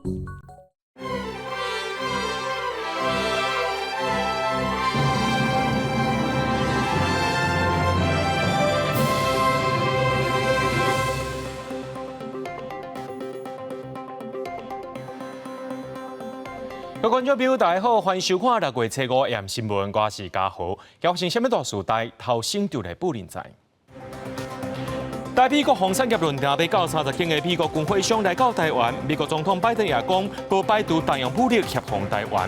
各位觀眾朋友，大家好，歡迎收看六月初五 AM 新聞，我是嘉豪。發生啥物大事？帶頭先就來報恁知。台美國防產業論壇欲到30間的美國軍火商來到台灣，美國總統拜登也講，無排除動用武力協防台灣。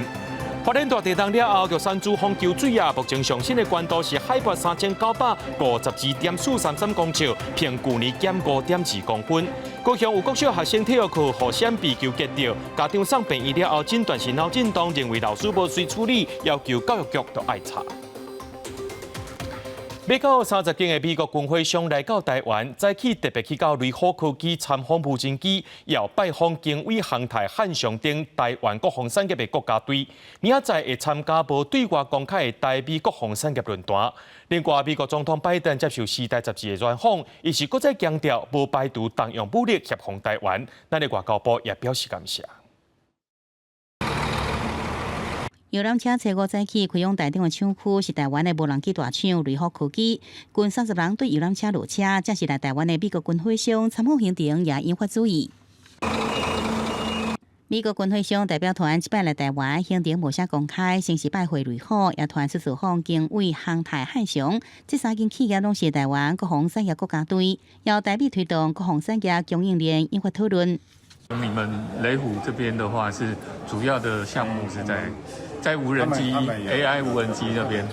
花蓮大地震了後，玉山主峰求水啊！目前上新的懸度是海拔3952.433公尺，比舊年減5.2公分。高雄有國小學生體育課予閃避球擊著，家長送病院了後，診斷是腦震盪，認為老師無隨處理，要求教育局都愛查。欲到30間的美國軍火商來到台灣，早起特別去到雷虎科技參訪無人機，也有拜訪經緯航太漢翔等台灣國防產業的國家隊。明仔載會參加無對外公開的台美國防產業論壇。另外，美國總統拜登接受《時代》雜誌的專訪，伊是閣再強調無排除動用武力協防台灣。咱的外交部也表示感謝。遊覽車初五早起開往台中的廠區，是台灣的無人機大廠雷虎科技。近30人對遊覽車落車，這是來台灣的美國軍火商參訪行程，也引發注意。美國軍火商代表團這擺來台灣，行程無啥公開，先是拜會雷虎，也團出造訪經緯航太漢翔。這三間企業攏是台灣國防產業國家隊，由台美推動國防產業供應鏈引發討論。你們雷虎這邊的話，是主要的項目是在無人機 AI 無人機那邊。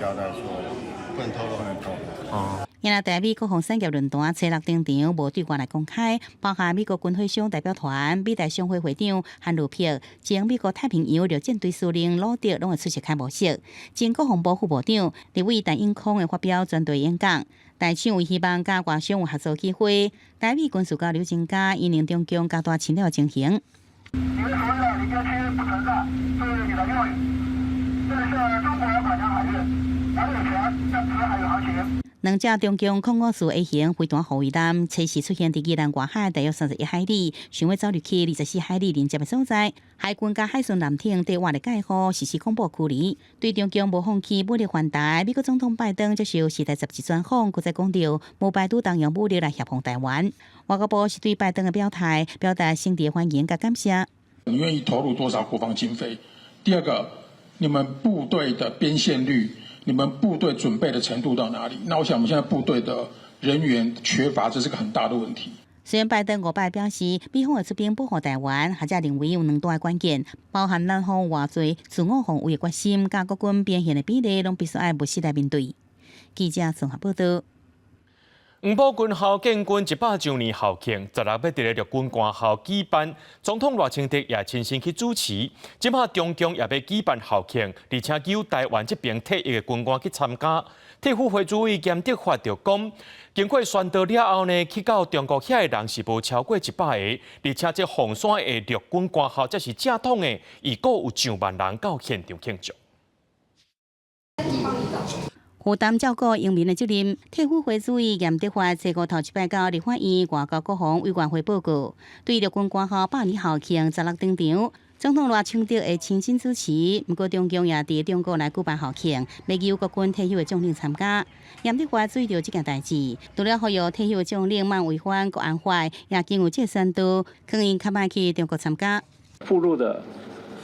不能透露，不能透露。哦。因為台美國防產業論壇初六登場，無對外來公開，包含美國軍火商代表團、美台商會會長韓魯珀、前美國太平洋陸戰隊司令魯德，攏會出席開幕式。前國防部副部長立委陳永康會發表專題演講。台廠有希望佮外商有合作機會，台美軍事交流增加，因應中共加大侵略情形。你們所謂的鄰接區不存在，這是你的用語。這裡是中國管轄海域，我有權在此海域航行。兩隻中共空五四 A 型飛彈護衛艦，初時出現佇宜蘭外海大約31海里，想欲走入去24海里連接的所在。海軍佮海巡艦艇對外的解放實施恐怖驅離，對中共無放棄武力犯台。美國總統拜登接受《時代》雜誌專訪，閣再講著無排除動用武力來協防台灣。外交部是對拜登的表態表達誠摯歡迎佮感謝。你願意投入多少國防經費？第二個，你們部隊的編線率？你們部隊準備的程度到哪裡？那我想，我們現在部隊的人員缺乏，這是個很大的問題。雖然拜登五擺表示，美方會出兵保護台灣，學者認為有兩大關鍵，包含南方偌濟自我防衛的決心，佮國軍編練的比例，攏必須愛務實來面對。記者綜合報道。黃埔軍校建軍100週年校慶，十六欲佇咧陸軍官校舉辦，總統賴清德也親身去主持。這擺中共也欲舉辦校慶，而且由台灣這邊退役的軍官去參加。退輔會主委嚴德發就講，經過宣導了後呢，去到中國遐的人是無超過100个，而且這鳳山的陸軍官校才是正統的，預估有上萬人到現場慶祝。負擔照顧榮民的責任，退輔會主委嚴德發初五頭一擺到立法院外交國防委員會報告，對陸軍官校百年校慶十六登場，總統賴清德會親身主持。毋過中共也佇中國來舉辦校慶，欲由國軍退休的將領參加。嚴德發注意著這件代誌，除了呼籲退休的將領莫違反國安法，也經由這個宣導，勸𪜶較莫去中國參加。赴陸的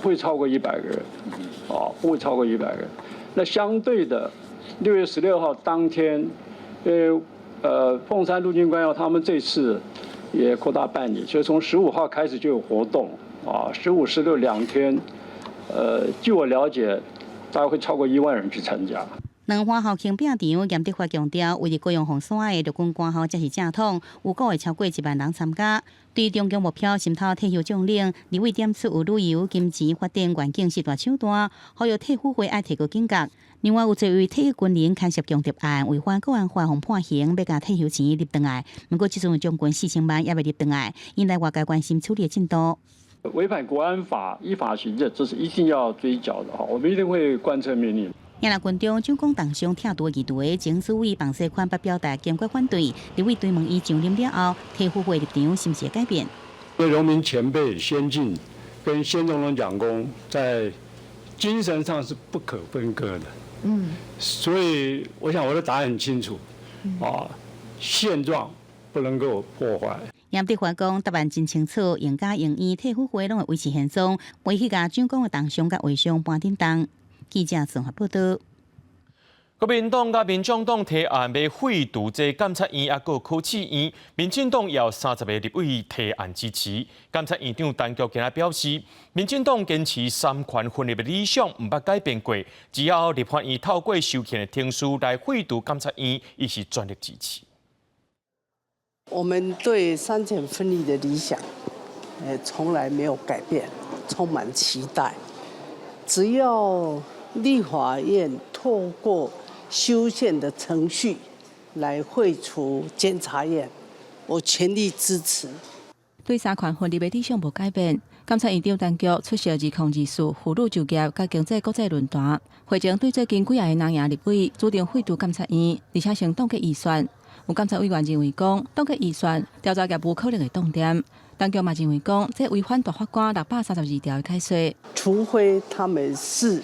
不會超過100個人，哦，不會超過100個人。那相對的。6月16號當天，鳳山陸軍官校他們這次也擴大辦理，所以從15號開始就有活動，啊，15、16兩天，據我了解，大概會超過1萬人去參加。兩岸校慶拼場，嚴德發強調，位佇高雄鳳山的陸軍官校才是正統，預估會超過1萬人參加。對中共目標滲透退休將領，立委點出有旅遊、金錢、發展願景四大手段，呼籲退輔會愛提高警覺。另外有一位退役軍人牽涉強盜案，違反國安法，予判刑，欲共退休錢入轉來。毋過這陣將軍4000萬猶未入轉來，引來外界關心處理的進度。違反國安法，依法行政，這是一定要追繳的哈，我們一定會貫徹命令。也若軍中掌管重傷拆除議題，前主委彭世寬發表達堅決反對，立委追問伊上任了後，退輔會立場是毋是會改變？為榮民前輩先進，跟先總統蔣公在精神上是不可分割的。所以我想我的答案很清楚，啊，現狀不能夠破壞。嚴德發講，答案真清楚，榮家榮院退輔會攏會維持現狀，袂去共蔣公的銅像佮畫像搬振動。記者綜合報道。國民黨佮民眾黨提案欲廢除這監察院，猶閣考試院，民進黨有30個立委提案支持。監察院長陳菊今仔表示，民進黨堅持三權分立的理想，毋捌改變過。只要立法院透過修憲的程序來廢除監察院，伊是全力支持。我們對三權分立的理想，從來沒有改變，充滿期待。只要立法院透過修憲的程序來廢除監察院，我全力支持。對三權分立的理想無改變，監察院長陳菊出席2024婦女就業佮經濟國際論壇，會前對最近幾个藍營立委主張廢除監察院，而且先凍結預算。有監察委員認為講，凍結預算調查業務可能會凍點。陳菊嘛認為講，這違反大法官632條的解說。除非他們視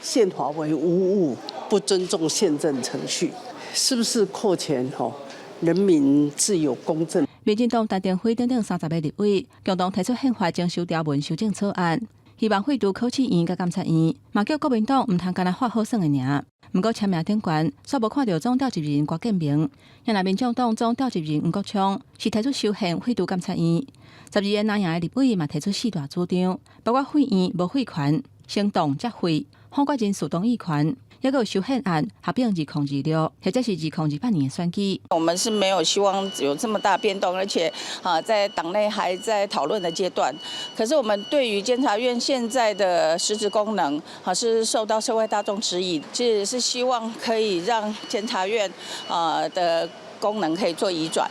憲法為無物，不尊重憲政程序，是不是擴權？吼，人民自有公正。民進黨陳亭妃等等30个立委共同提出憲法增修條文修正草案，希望廢除考試院佮監察院，嘛叫國民黨毋通干焦畫好耍的爾。毋過簽名頂懸，煞無看著總召集人郭建明。若民眾黨總召集人黃國昌是提出修憲廢除監察院，12個藍營的立委嘛提出四大主張，包括廢院無廢權，先凍才廢，否決人事動議權，猶閣有修憲案合併2026，或者是2028年的選舉。我們是沒有希望有這麼大變動，而且啊，在黨內還在討論的階段。可是我們對於監察院現在的實質功能，啊，是受到社會大眾質疑，其實是希望可以讓監察院啊的功能可以做移轉。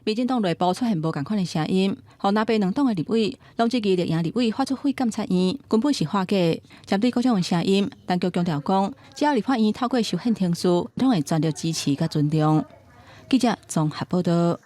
民進黨內部出現無仝款的聲音，予藍白兩黨的立委攏質疑綠營立委發出廢監察院，根本是畫假。針對各種的聲音，陳菊強調講，只要立法院透過修憲程序，攏會全力支持佮尊重。記者綜合報道。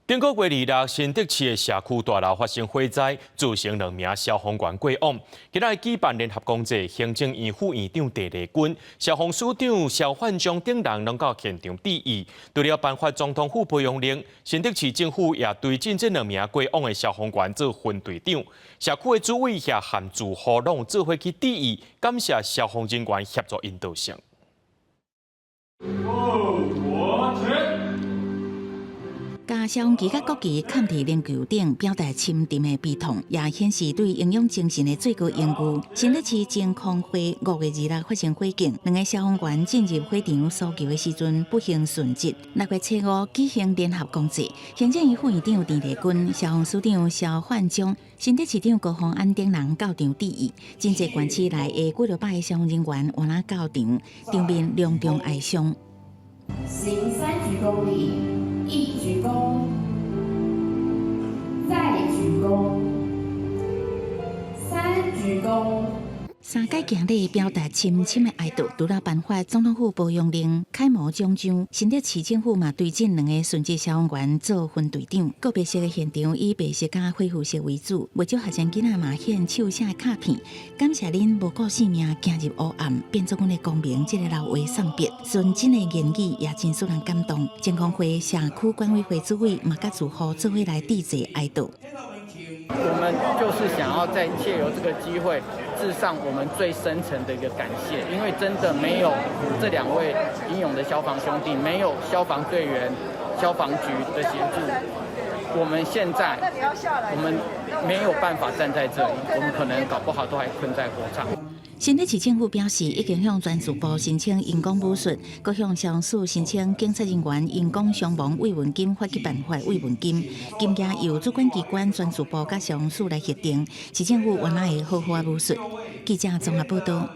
頂個月26，新竹市的社區大樓發生火災，造成兩名消防員過往。今仔日舉辦聯合公祭，行政院副院長鄭麗君、消防署長蕭煥忠等人攏到現場致意。除了頒發總統府褒揚令，新竹市政府也追贈這兩名過往的消防員做分隊長。社區的主委遐和住戶攏做伙去致意，感謝消防人員協助𪜶逃生。國前。共消防旗佮國旗崁佇靈柩頂，表達深沉的悲痛，也顯示對英勇精神的最高榮譽。新竹市晴空會5月26發生火警，兩个消防員進入火場搜救的時陣，不幸殉職。6月初5舉行聯合公祭，行政院副院長鄭麗君、消防署長蕭煥忠、新竹市長高虹安等人到場致意。真濟縣市來的幾落百个消防人員換來到場，場面隆重哀傷。行三鞠躬禮。一鞠躬，再鞠躬，三鞠躬。三擺行禮表達深深的哀悼，除了頒發總統府褒揚令、楷模獎章，新竹市政府嘛追贈兩个殉職消防員做分隊長。告別式的現場以白色佮恢復色為主，袂少學生囡仔嘛獻手寫卡片，感謝恁無顧性命行入黑暗，變做阮的光明。這个老話送別，純真的言語也真使人感動。晴空會社區管委會主委嘛佮住戶做伙來致祭哀悼。我們就是想要再借由這個機會，致上我們最深層的一個感謝，因為真的沒有這兩位英勇的消防兄弟，沒有消防隊員、消防局的協助，我們現在我們沒有辦法站在這裡，我們可能搞不好都還困在火場。新竹市政府表示，已經向人事部申請因公撫恤，閣向消防署申請警察人員因公傷亡慰問金發給辦法慰問金，金額由主管機關人事部佮消防署來核定。市政府原來會好好仔撫恤。記者綜合報道。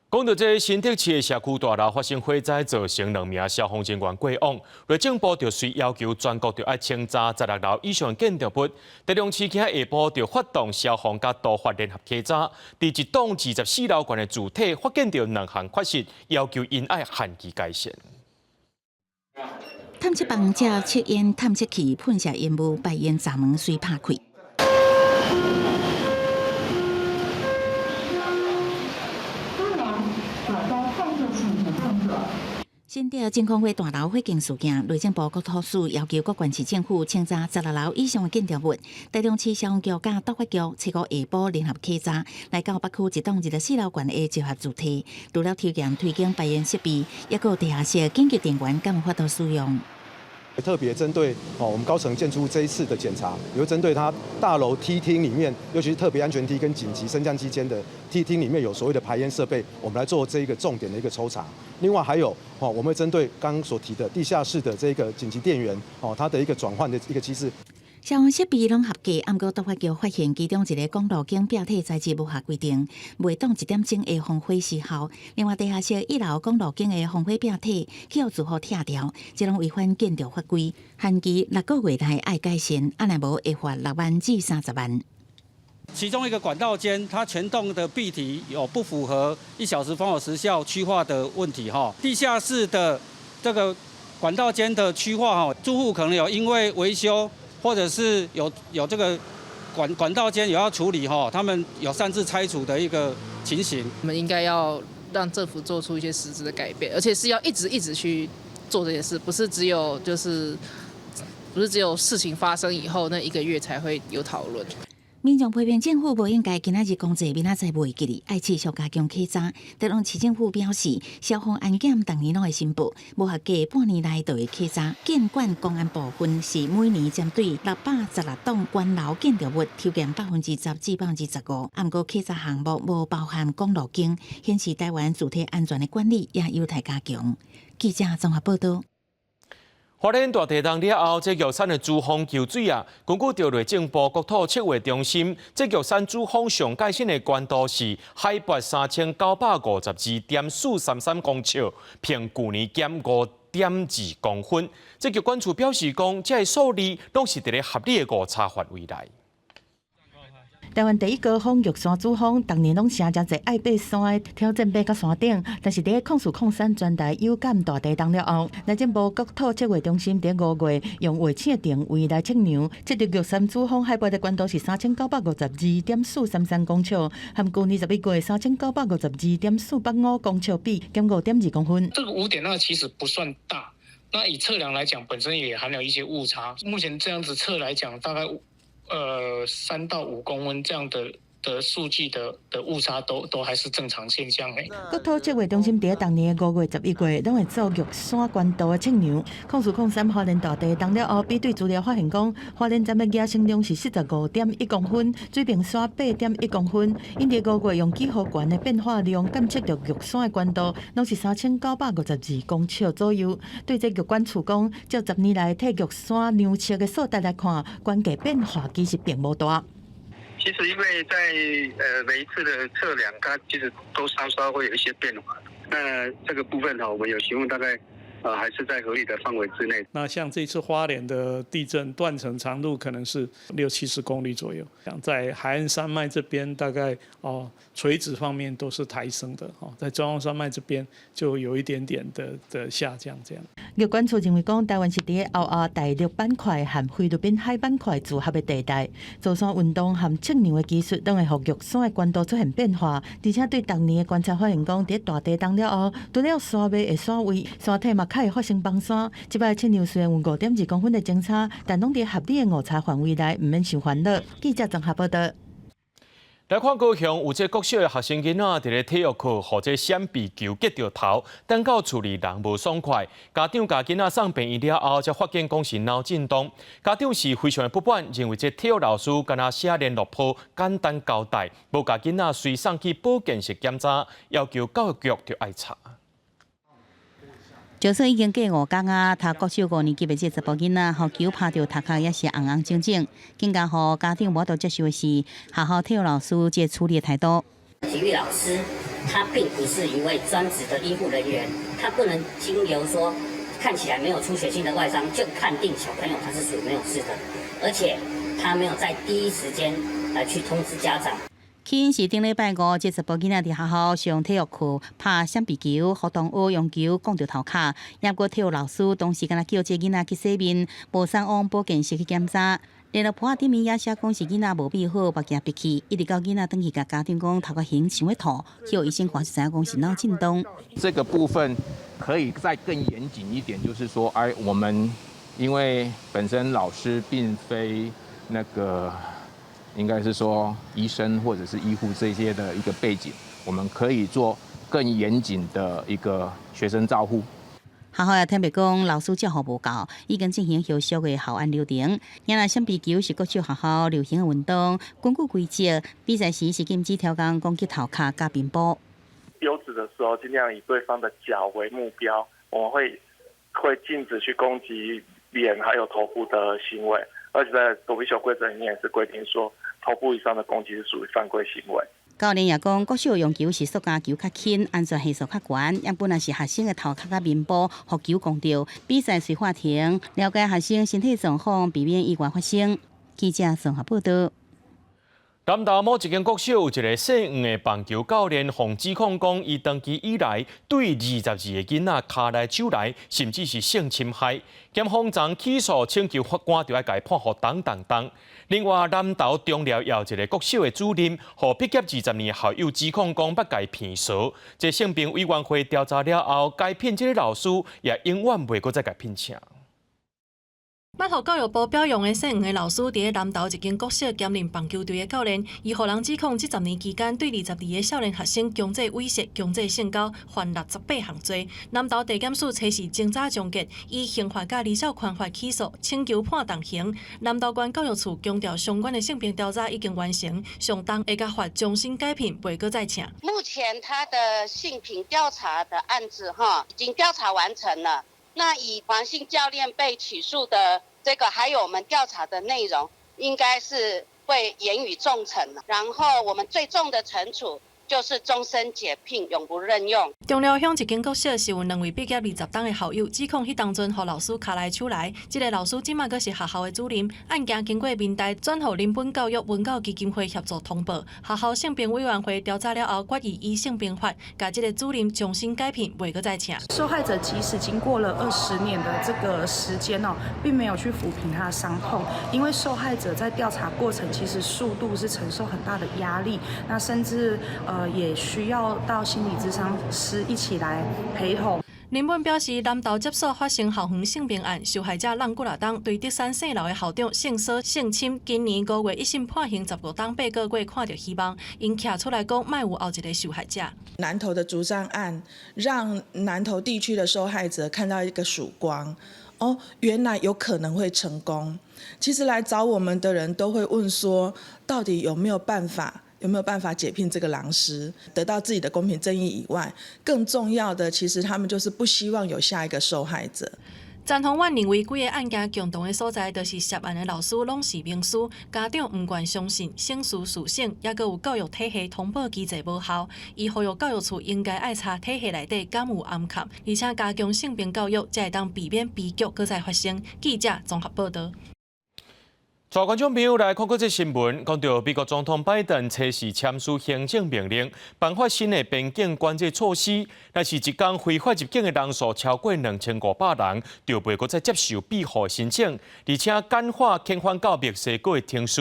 講到這新竹市的社區大樓發生火災，造成兩名消防人員過往，內政部就隨要求全國著愛清查16樓以上建築物。台中市今下晡就發動消防佮都發聯合稽查，佇一棟24樓懸的住宅發現著兩項缺失，要求𪜶愛限期改善。探測棒照測煙探測器噴射煙霧，排煙閘門隨拍開。針對真空火大樓火警事件，內政部國土署要求各縣市政府清查16樓以上的建築物。台中市消防局佮都發局七五下晡聯合稽查，來到北區一棟24樓懸的集合住宅，除了抽驗推檢排煙設備，抑閣有地下室緊急電源敢有法度使用。特別針對哦，我們高層建築這一次的檢查，有針對它大樓梯廳裡面，尤其是特別安全梯跟緊急升降機間的梯廳裡面有所謂的排煙設備，我們來做這一個重點的一個抽查。另外還有哦，我們會針對剛剛所提的地下室的這個緊急電源哦，它的一個轉換的一個機制。消防設備攏合格，毋過都發局發現其中一个管路間壁體材質無合規定，袂擋一點鐘的防火時效。另外，地下室一樓管路間的防火壁體去予住戶拆掉，這攏違反建築法規，限期6個月內愛改善，啊若無會罰6萬至30萬。其中一個管道間，它全棟的壁體有不符合1小時防火時效區劃的問題，哈。地下室的這個管道間的區劃，哈，住戶可能有因為維修。或者是有這個管道間有要處理哈，他們有擅自拆除的一個情形。我們應該要讓政府做出一些實質的改變，而且是要一直一直去做這件事，不是只有就是不是只有事情發生以後那一個月才會有討論。民眾批評政府無應該今仔日公祭，明仔載袂記得，愛持續加強稽查。台中市政府表示，消防安檢逐年攏會申報，無合格半年內就會稽查。建管公安部分是每年針對616棟懸樓建築物抽驗10%至15%，毋過稽查項目無包含管路間，顯示台灣住宅安全的管理也有待加強。記者綜合報道。花蓮大地震了後，這玉山的主峰求水啊！根據著內政部國土測繪中心，這玉山主峰上蓋新的懸度是海拔3952.433公尺，比舊年減5.2公分。這疾管處表示講，這个數字攏是佇咧合理的誤差範圍內。台灣第一高峰玉山主峰，逐年攏誠濟愛爬山的挑戰爬到山頂。但是佇04/03全台有感大地動了後，內政部國土測繪中心佇5月用衛星定位來測量，測著玉山主峰海拔的懸度是3952.433公尺，和舊年11月3952.485公尺比，減5.2公分。這個5.2其實不算大，那以測量來講，本身也含有一些誤差。目前這樣子測來講，大概3到5公分這樣的數據的誤差都還是正常現象誒。國土測繪中心佇逐年的5月、11月，攏會做玉山懸度的測量。04/03花蓮大地動了後，比對資料發現講，花蓮站的壓升量是45.1公分，水平線8.1公分。𪜶佇5月用幾何懸的變化量監測著玉山的懸度，攏是3952公尺左右。對這疾管處講，照10年來替玉山量測的數值來看，懸低變化其實並無大。其實因為在每一次的測量，它其實都稍稍會有一些變化。那這個部分哈，我們有詢問，大概還是在合理的範圍之內。那像這次花蓮的地震斷層長度可能是六七十公里左右，在海岸山脈這邊大概哦垂直方面都是抬升的哦，在中央山脈這邊就有一點點的下降這樣。疾管處認為講，台灣是佇個歐亞大陸板塊和菲律賓海板塊組合的地帶，造山運動和測量的技術，攏會予玉山的懸度出現變化。而且對逐年的觀察發現講，佇大地動了後，除了山脈會徙位，山體嘛較會發生崩山。這擺測量雖然有5.2公分的鐘差，但攏佇合理的誤差範圍內，毋免傷煩惱。記者綜合報道。來看高雄有這國小的學生囡仔佇咧體育課，予這閃避球擊著頭，等到厝裡人無爽快，家長共囡仔送病院了後，才發現講是腦震盪。家長是非常的不滿，認為這體育老師干焦寫聯絡簿簡單交代，無共囡仔隨送去保健室檢查，要求教育局著愛查。就算已經過5工啊，讀國小五年級的這查埔囡仔，予球拍著頭殼也是紅紅腫腫，更加予家長無法度接受的是學校體育老師這處理的態度。體育老師他並不是一位專職的醫護人員，他不能經由說看起來沒有出血性的外傷就判定小朋友他是屬於沒有事的，而且他沒有在第一時間來去通知家長。起因是頂禮拜五，這查埔囡仔佇學校上體育課拍閃避球，予同學用球摃著頭殼。抑閣體育老師當時干焦叫這囡仔去洗面，無送往保健室去檢查。聯絡簿仔頂面也寫講是囡仔無閉好，目鏡閉去，一直到囡仔轉去共家長講頭殼眩想欲吐，去予醫生看就知影講是腦震盪。這個部分可以再更嚴謹一點，就是說，哎，我們因為本身老師並非那個，應該是說醫生或者是醫護這些的一個背景，我們可以做更嚴謹的一個學生照護。學校也坦白講，老師照護無夠，已經進行後續的校安流程。原來閃避球是國手學校流行的運動，根據規則，比賽時是禁止挑工攻擊頭殼佮面部。丟擲的時候，盡量以對方的腳為目標，我們會禁止去攻擊臉還有頭部的行為，而且在躲避球規則裡面也是規定說，頭部以上的攻擊是屬於犯規行為。教練也講，國小用球是塑膠球較輕，安全係數較懸。也本來是學生的頭殼佮面部，予球攻著。比賽隨喊停，了解學生身體狀況，避免意外發生。記者綜合報道。南投某一間國小有一個姓黃的棒球教練，予指控講，伊長期以來對22個囡仔跤來手來，甚至是性侵害。檢方昨起訴請求法官著愛共伊判予重重重。另外，南投中寮也有一個國小的主任，予畢業20年校友指控講，欲共伊騙數。這性平委員會調查了後，該聘這个老師也永遠袂閣再共聘請。捌予教育部表揚的姓黃的老師，佇咧南投一間國小兼任棒球隊的教練，伊予人指控，這10年期間對22個少年學生強制猥褻、強制性交，犯68項罪。南投地檢署初四偵查終結，以刑法佮兒少權法起訴，請求判重刑。南投縣教育處強調，相關的性平調查已經完成，上重會共罰終身解聘，袂閣再請。目前他的性平調查的案子，哈，已經調查完成了。那以黃姓教練被起訴的這個，還有我們調查的內容，應該是會嚴以重懲。然後我們最重的懲處就是終身解聘，永不任用。中寮鄉一間國小是有兩位畢業20冬的校友指控，彼當陣予老師跤來手來，這个老師這馬閣是學校的主任。案件經過民代轉予林本教育文教基金會協助通報，學校性平委員會調查了後，決議依性平法，共這个主任終身解聘，袂閣再請。受害者即使經過了20年的這個時間哦，並沒有去撫平他的傷痛，因為受害者在調查過程其實數度是承受很大的壓力，那甚至也需要到心理諮商師一起來陪同。林本表示，南投接所發生校園性平案，受害者挵幾若冬對德山姓劉的校長性騷性侵，今年5月一審判刑15冬8個月，看著希望，𪜶徛出來講，莫有後一个受害者。南投的竹山案，讓南投地區的受害者看到一個曙光。哦，原來有可能會成功。其實來找我們的人都會問說，到底有沒有辦法？有沒有辦法解聘這個狼師，得到自己的公平正義以外，更重要的，其實他們就是不希望有下一個受害者。陳宏遠認為，幾个案件共同的所在，就是涉案的老師攏是名師，家長毋願相信，省師事省，抑閣有教育體系通報機制無效。伊呼籲教育處應該愛查體系內底敢有暗崁，而且加強性平教育，才會當避免悲劇閣再發生。記者綜合報導。帶觀眾朋友來看國際新聞，講到美國總統拜登初四簽署行政命令，頒發新的邊境管制措施，若是一工非法入境的人數超過2500人，就袂閣再接受庇護申請，而且簡化遣返到墨西哥的程序。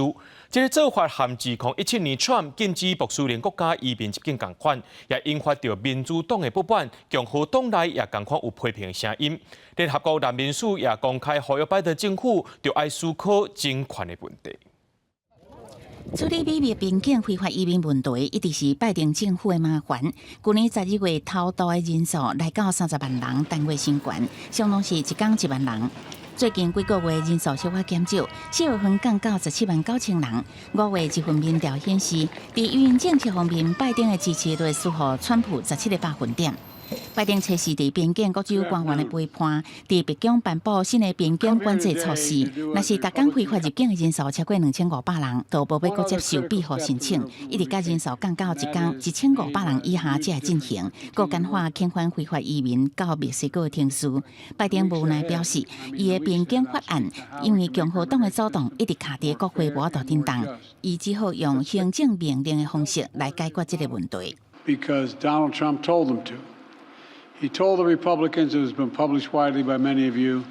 這个做法和2017年川普禁止穆斯林國家移民入境仝款，也引發著民主黨的不滿，共和黨內也仝款有批評的聲音。聯合國難民署也公開呼籲拜登政府，著愛思考人權的問題。處理美墨邊境非法移民問題，一直是拜登政府的麻煩。去年12月偷渡的人數來到30萬人，單月新高，相當是一工1萬人。最近幾個月人數小可減少，4月份降到17萬9千人。5月一份民調顯示，佇移民政策方面，拜登的支持率輸予川普17個百分點。拜登初四佇邊境各州官員的陪伴，佇白宮頒布新的邊境管制措施。若是逐工非法入境的人數超過2500人，就無欲閣接受庇護申請，一直共人數降到一工1500人以下才會進行。閣簡化遣返非法移民到墨西哥的程序。拜登無奈表示，伊的邊境法案因為共和黨的阻擋，一直卡佇國會無法度振動，伊只好用行政命令的方式來解決這个問題。 Because Donald Trump told them to. He told the Republicans, it has been published widely by many of you,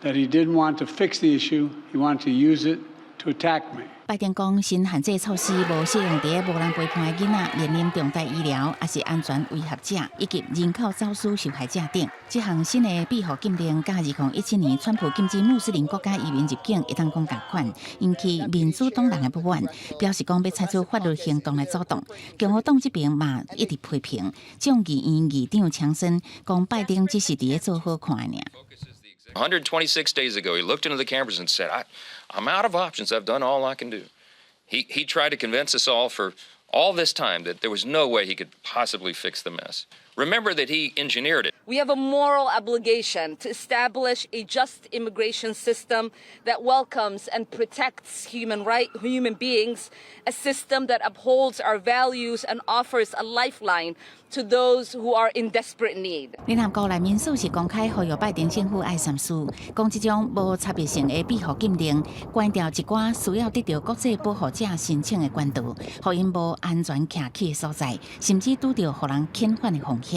that he didn't want to fix the issue. He wanted to use it to attack me. 拜登講，新限制措施無適用佇無人陪伴的囡仔、面臨重大醫療抑是安全威脅者，以及人口走私受害者等。這項新的庇護禁令，佮2017年川普禁止穆斯林國家移民入境會當講仝款，引起民主黨人的不滿，表示講欲採取法律行動來阻擋。共和黨這邊嘛一直批評，眾議院議長強生講拜登只是佇咧做好看的爾。 126 days ago, he looked into the cameras and said, I'm out of options. I've done all I can do. He tried to convince us all for all this time that there was no way he could possibly fix the mess. Remember that he engineered it. We have a moral obligation to establish a just immigration system that welcomes and protects human beings, a system that upholds our values and offers a lifeline to those who are in desperate need. 聯合國難民署是公開呼籲拜登政府愛三思，講這種無差別性的庇護禁令，關掉一寡需要得著國際保護者申請的管道，予𪜶無安全徛起的所在，甚至拄著予人遣返的風險。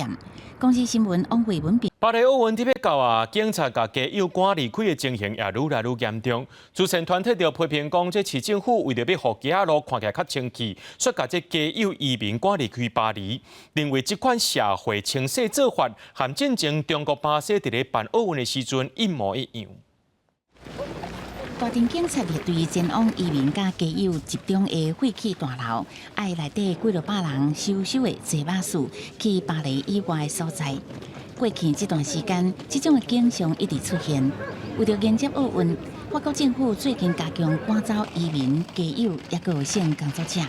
公視新聞王慧文編。巴黎奧運欲到啊，警察共街友趕離開的情形也愈來愈嚴重。慈善團體就批評講，這市政府為著欲予街仔路看起來較清氣，煞共這街友移民趕離開巴黎，認為這款社會清洗做法，和進前中國巴西佇咧辦奧運的時陣一模一樣。大陣警察列隊前往移民佮街友集中的廢棄大樓，愛內底幾落百人嗖嗖的坐巴士去巴黎以外的所在。過去這段時間，這種的景象一直出現。為著迎接奧運，法國政府最近加強趕走移民、街友，抑閣有性工作者。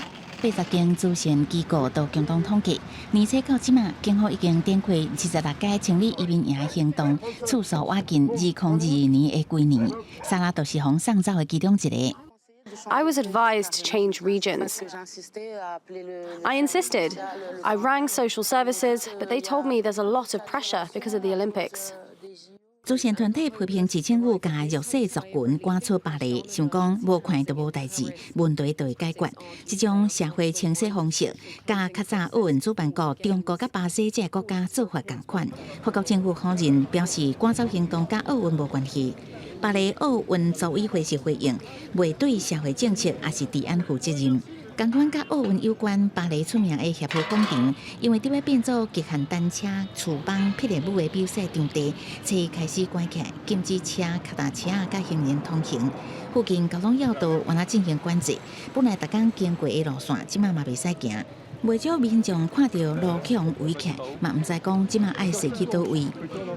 80間慈善機構都共同統計，年初到這馬，警方已經展開26屆清理移民營的行動，次數倚近2022年的規年。莎拉就是予送走的其中一個。 I was advised to change regions. I insisted. I rang social services, but they told me there's a lot of pressure because of the Olympics. 慈善團體批評市政府共弱勢族群趕出巴黎，想講無看就無代誌，問題就會解決。這種社會清洗方式，佮較早奧運主辦國中國佮巴西這個國家做法仝款。法國政府否認，表示趕走行動佮奧運無關係。巴黎奧運組委會是回應，袂對社會政策抑是治安負責任。仝款佮奧運有關，巴黎出名的協和廣場，因為欲欲變做極限單車、刺枋、霹靂舞的比賽場地，初一開始關起來，禁止車、腳踏車佮行人通行。附近交通要道原來進行管制，本來逐工經過的路線，這馬嘛袂使行。袂少民眾看著路予人圍起來，嘛毋知講這馬愛駛去佗位。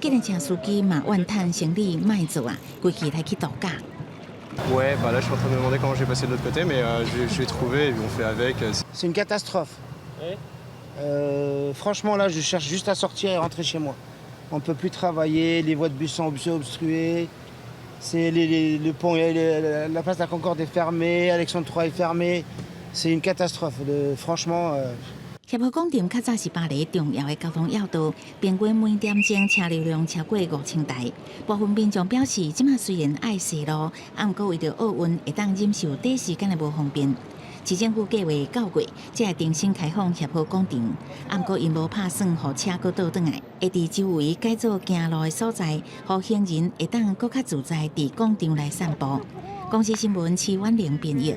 計程車司機嘛怨嘆生理莫做啊，規氣來去度假。 Ouais, bah là je suis en train de me demander comment j'ai passé de l'autre côté, mais j'ai trouvé et on fait avec. C'est une catastrophe. Franchement là, je cherche juste à sortir et rentrer chez moi. On peut plus travailler, les voies de bus sont obstruées. C'est le pont, la place de la Concorde est fermée, Alexandre III est fermé. C'est une catastrophe. Franchement. 協和廣場較早是巴黎重要的交通要道，平均每點鐘車流量超過5000台。部分民眾表示，這馬雖然愛踅路，啊，毋過為著奧運會當忍受短時間的無方便。市政府計劃9月才會重新開放協和廣場，啊，毋過𪜶無拍算予車閣倒轉來，會佇周圍改做行路的所在，予行人會當閣較自在佇廣場內散步。公視新聞徐婉玲編譯。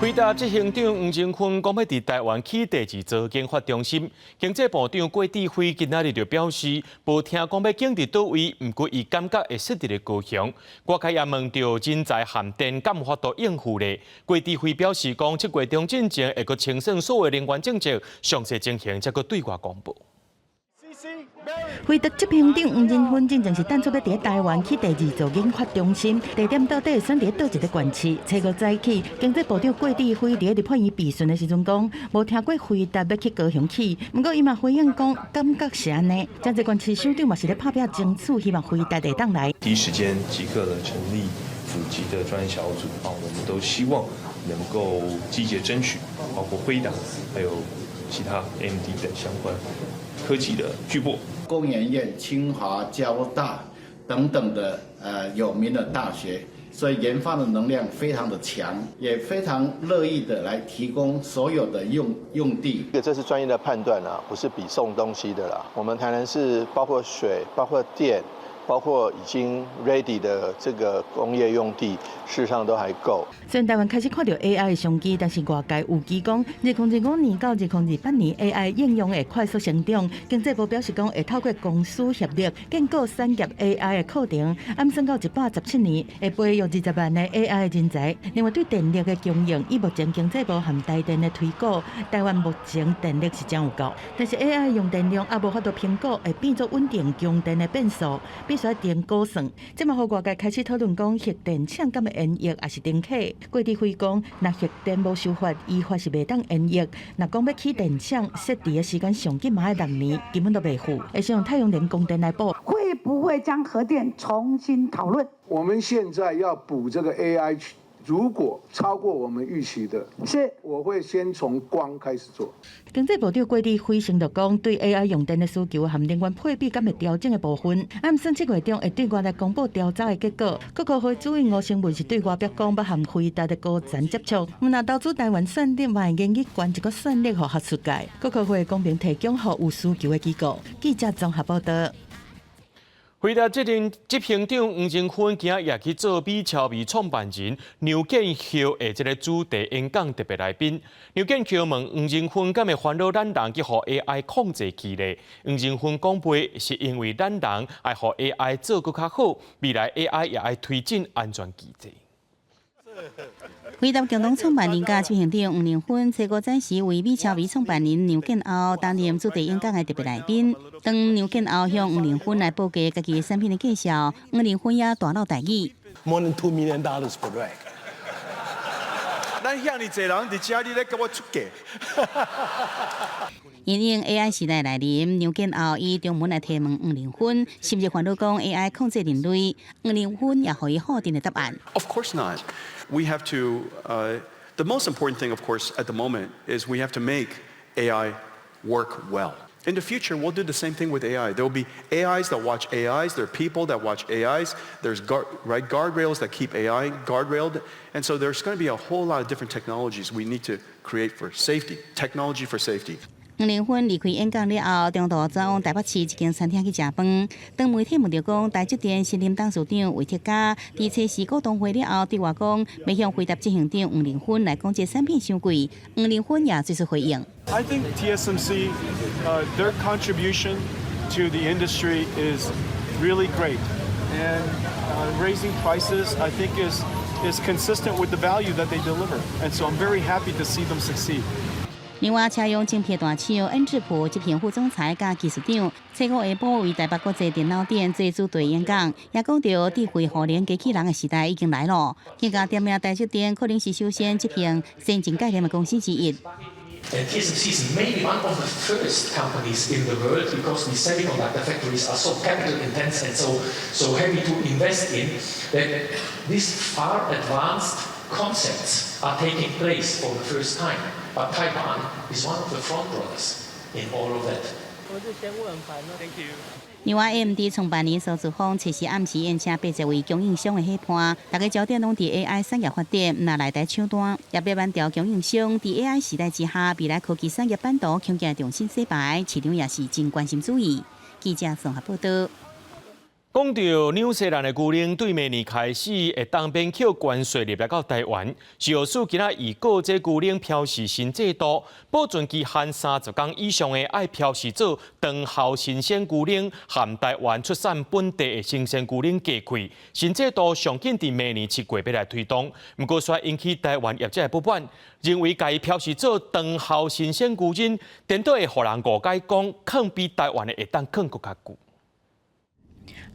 輝達執行長黃仁勳講欲佇台灣起第二座研發中心，經濟部長郭智輝今仔日就表示，無聽講欲建佇佗位，毋過伊感覺會設佇咧高雄。外界也問著人才限電敢有法度應付咧？郭智輝表示講，7月中進前會閣清算所有能源政策，詳細情形才閣對外公布。輝達執行長黃仁勳進前是等出欲佇台灣起第二座研發中心，地點到底會選佇佗一个縣市？初五早起，經濟部長郭智輝佇立法院備詢的時陣講，無聽過輝達欲去高雄起，毋過伊嘛回應講，感覺是按呢。誠濟縣市首長嘛是咧拍拚爭取，希望輝達會當來。第一時間即刻的成立府級的專案小組啊，我們都希望能夠積極爭取，包括輝達，還有其他 AMD 等相關科技的巨擘。工研院、清華、交大等等的有名的大學，所以研發的能量非常的強，也非常樂意的來提供所有的用地。這是專業的判斷啊，不是比送東西的啦。我們台南市包括水、包括電、包括已經 ready 的這個工業用地，事實上都還夠。雖然台灣開始看著 AI 的商機，但是外界預期講，2025年到2028年 AI 應用會快速成長。經濟部表示講，會透過公私協力，建構產業 AI 的課程，按算到117年會培育20萬个 AI 人才。另外，對電力的供應，以目前經濟部和台電的推估，台灣目前電力是真有夠，但是 AI 用電量猶無法度評估，會變做穩定供電的變數，必須定估算。這嘛予外界開始討論講，核電廠敢會延役，抑是停啟？郭智輝講，若核電無修法，依法是袂當延役。若講欲起電廠，設置的時間上緊嘛愛6年，根本都袂赴。會使用太陽能供電來補。會不會將核電重新討論？我們現在要補這個 AI，如果超過我們預期的，是，我會先從光開始做。經濟部長郭智輝承諾講，對 AI 用電的需求和能源配比敢會調整的部分，按算7月中會對外來公布調查的結果。國科會主任吳生文是對外表講，欲和輝達的高層接觸。毋若投資台灣算力，嘛會願意捐一個算力予學術界。國科會公平提供予有需求的機構。記者綜合報道。輝達執行長黃仁勳今仔日去做美超微創辦人劉建孝的這个主題演講特別來賓。劉建孝問黃仁勳敢會煩惱咱人去予 AI 控制去咧？黃仁勳講袂，是因為咱人愛予 AI 做閣較好，未來 AI 也愛推進安全機制。輝達共同創辦人佮執行長黃仁勳，初五早時為美超微創辦人梁建甌擔任主題演講的特別來賓。當梁建甌向黃仁勳來報價家己的產品的介紹，黃仁勳也大落台語。 More than $2 million per rack。咱遐爾濟人佇遮，你咧共我出價？因應 AI 時代來臨，梁建甌以中文來提問黃仁勳，是毋是煩惱講 AI 控制人類？黃仁勳也予伊否定的答案。 Of course not. We have to. The most important thing, of course, at the moment is we have to make AI work well. In the future, we'll do the same thing with AI. There will be AIs that watch AIs. There are people that watch AIs. There's guardrails that keep AI guardrailed. And so there's going to be a whole lot of different technologies we need to create for safety, technology for safety. 黃仁勳離開演講了後，中途轉往台北市一間餐廳去食飯。當媒體問著講，台積電新任董事長魏哲家佇初時股東會了後，對外講欲向輝達執行長黃仁勳來講這產品傷貴，黃仁勳也做出回應。 I think TSMC, their contribution to the industry is really great, and raising prices, I think, is consistent with the value that they deliver. And so I'm very happy to see them succeed. 另外，車用晶片大廠恩智浦執行副總裁佮技術長，初五下晡為台北國際電腦展做主題演講，也講著智慧互聯機器人的時代已經來了。更加點名台積電可能是首先執行先進概念的公司之一。 And TSMC is maybe one of the first companies in the world, because these semiconductor factories are so capital intense and so heavy to invest in, that these far advanced concepts are taking place for the first time. But Taiwan is one of the front runners in all of that. Thank you. 另外，AMD 創辦人蘇姿豐測試暗時宴請80位供應商的伙伴，大家焦點攏佇 AI 產業發展，若來台搶單，也欲挽牢供應商佇 AI 時代之下，未來科技產業版圖恐驚重新洗牌，市場也是真關心注意。記者綜合報道。講著紐西蘭的牛奶對明年開始會當免扣關稅入來到台灣，食藥署今仔預告這牛奶標示新制度，保存期限30工以上的愛標示做長效新鮮牛奶，和台灣出產本地的新鮮牛奶隔開。新制度上緊佇明年7月欲來推動，毋過煞引起台灣業者的不滿，認為共伊標示做長效新鮮牛奶，顛倒會予人誤解講，囥比台灣的會當囥閣較久。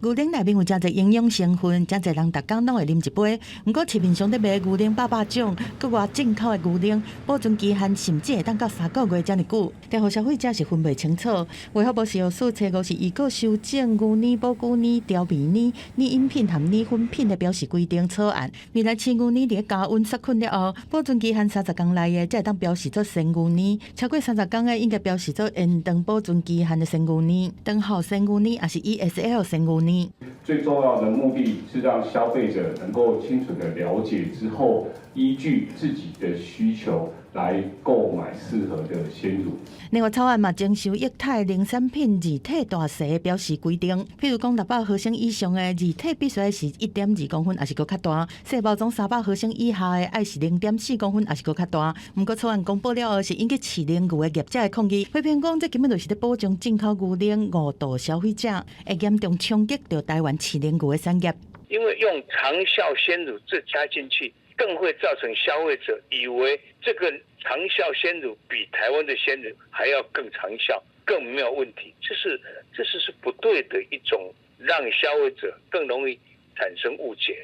牛奶內面有誠濟營養成分，誠濟人逐工攏會啉一杯。毋過市面上咧賣牛奶百百種，國外進口的牛奶保存期限甚至會當到3個月遮爾久，予消費者是分袂清楚。衛福部食藥署初五是預告修正牛奶、保久奶、調味奶、奶飲品和奶粉品的標示規定草案。未來鮮牛奶佇加溫殺菌了後，保存期限30工內的，才會當標示做鮮牛奶；超過三十工的，應該標示做延長保存期限的鮮牛奶。長效鮮牛奶抑是 ESL 鮮牛奶。年。最重要的目的是讓消費者能夠清楚地了解之後，依據自己的需求來購買適合的鮮乳。另外，草案嘛徵收液態奶產品字體大細標示規定，譬如講600毫升以上的字體必須是1.2公分，抑是閣較大；細包裝300毫升以下的愛是0.4公分，抑是閣較大。毋過草案公布了後，是引起飼奶牛的業者的抗議，批評講這根本就是咧保障進口牛奶誤導消費者，會嚴重衝擊著台灣飼奶牛的產業。因為用長效鮮乳這加進去，更會造成消費者以為這個長效鮮乳比台灣的鮮乳還要更長效，更沒有問題。這是不對的一種，讓消費者更容易產生誤解。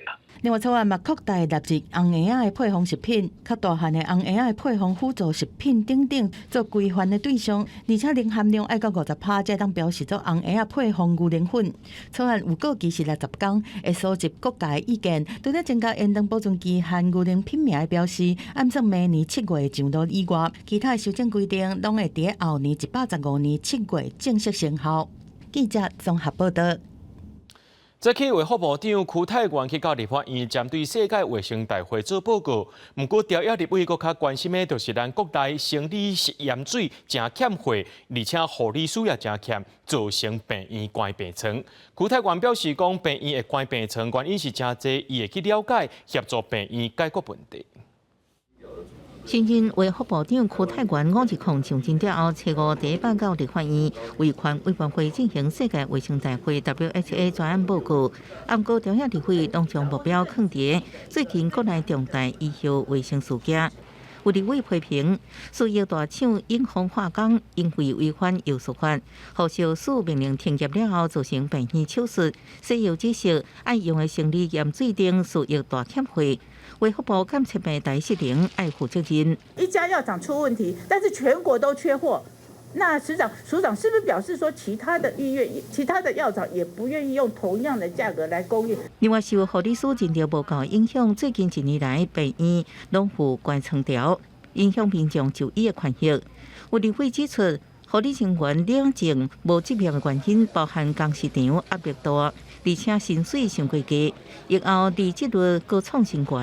另外，草案嘛擴大納入紅嬰仔的配方食品，較大漢的紅嬰仔的配方輔助食品等等做規範的對象，而且磷含量愛到50%才當標示做紅嬰仔配方牛奶粉。草案預告期是60天，會蒐集各界意見，除了增加延長保存期限牛奶品名的標示，按算明年7月會上路以外，其他的修正規定攏會佇後年115年7月正式生效。記者綜合報道。這去衛福部長邱泰源去到立法院，針對世界衛生大會做報告。毋過，朝野立委閣較關心的，就是咱國內生理食鹽水誠欠貨，而且護理師也誠欠，造成病院關病床。邱泰源表示講，病院會關病床，原因是誠濟，伊會去了解，協助病院解決問題。新任衛福部長邱泰源五二空上任了後，初五第一擺到立法院衛權委員會進行世界衛生大會 WHA 專案報告。毋過朝野立委攏將目標囥佇最近國內重大醫藥衛生事件。有立委批評，西藥大廠永豐化工因為違反藥事法，予藥署命令停業了後，造成病院手術西藥指示愛用的生理鹽水等西藥大欠貨。衛福部監測病台失靈，愛負責任。一家藥廠出問題，但是全國都缺貨，那署長署長是不是表示說，其他的醫院、其他的藥廠也不願意用同樣的價格來供應？另外，受護理師人力無夠影響，最近一年來病院攏有關床潮，影響民眾就醫的權益。有立委指出，護理人員領證無執業的原因，包含工時長、壓力大，而且薪水傷過低，疫後離職率閣創新高。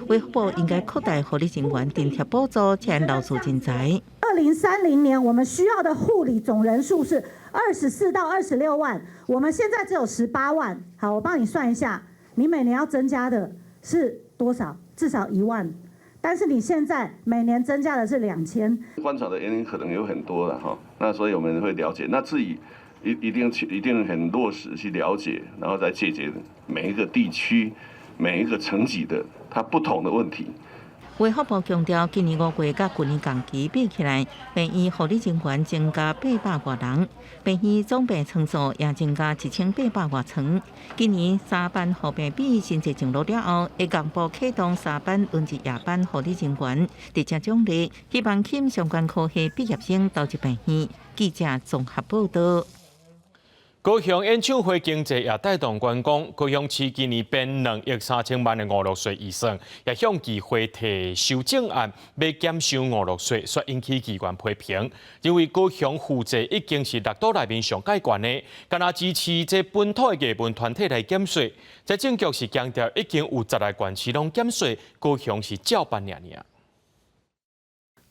衛福部應該擴大護理人員津貼補助，才能留住人才。 2030年，我們需要的護理總人數是24到26萬，我們現在只有18萬。好，我幫你算一下，你每年要增加的是多少？至少1萬。但是你現在每年增加的是2000。關床的原因可能有很多了哈，那所以我們會了解，那至於一定去一定很落實去了解，然後再解決每一個地區每一個層級的它不同的問題。衛福部強調，今年五月佮舊年同期比起來，病院護理人員增加800外人，病院總病床數也增加1800外床。今年三班護病比新制上路了後，會同步啟動三班輪值夜班護理人員，直接獎勵，希望吸引相關科系畢業生投入病院。記者綜合報道。高雄演唱會經濟也帶動觀光。高雄市今年編2億3千萬的娛樂稅預算，也向議會提修正案，欲減收娛樂稅，煞引起議員批評，認為高雄負債已經是六都內面上蓋懸的，干焦支持這本土的藝文團體來減稅。財政局是強調已經有10個縣市攏減稅，高雄是照辦爾爾。